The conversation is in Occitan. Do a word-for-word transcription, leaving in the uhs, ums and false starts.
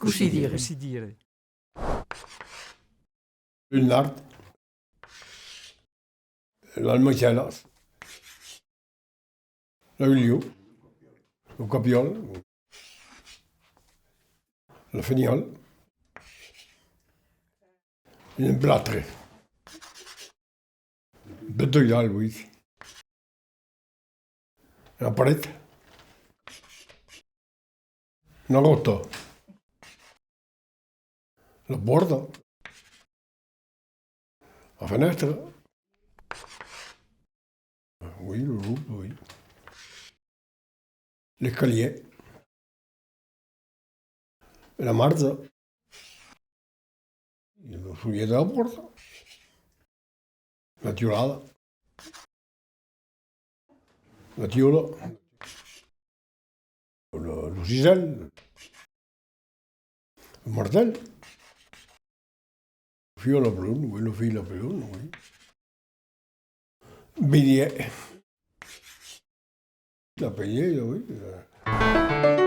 Cossí dire? Cossí dire? Un nard, las maissèlas, la ulhor, lo capiòl, la fenial, un emplatre, betoiral, oui. La paret. La ròta. La pòrta. La fenèstra. Oui, lo lop, oui. L'escalièr. La marcha. Lo solhet de la pòrta. La tiolada. La tiòla. Lo, lo cisèl. Lo martèl. Fil a plomb, oui, lo fil a plomb, oui. Vesièr. La pelhèira, oui.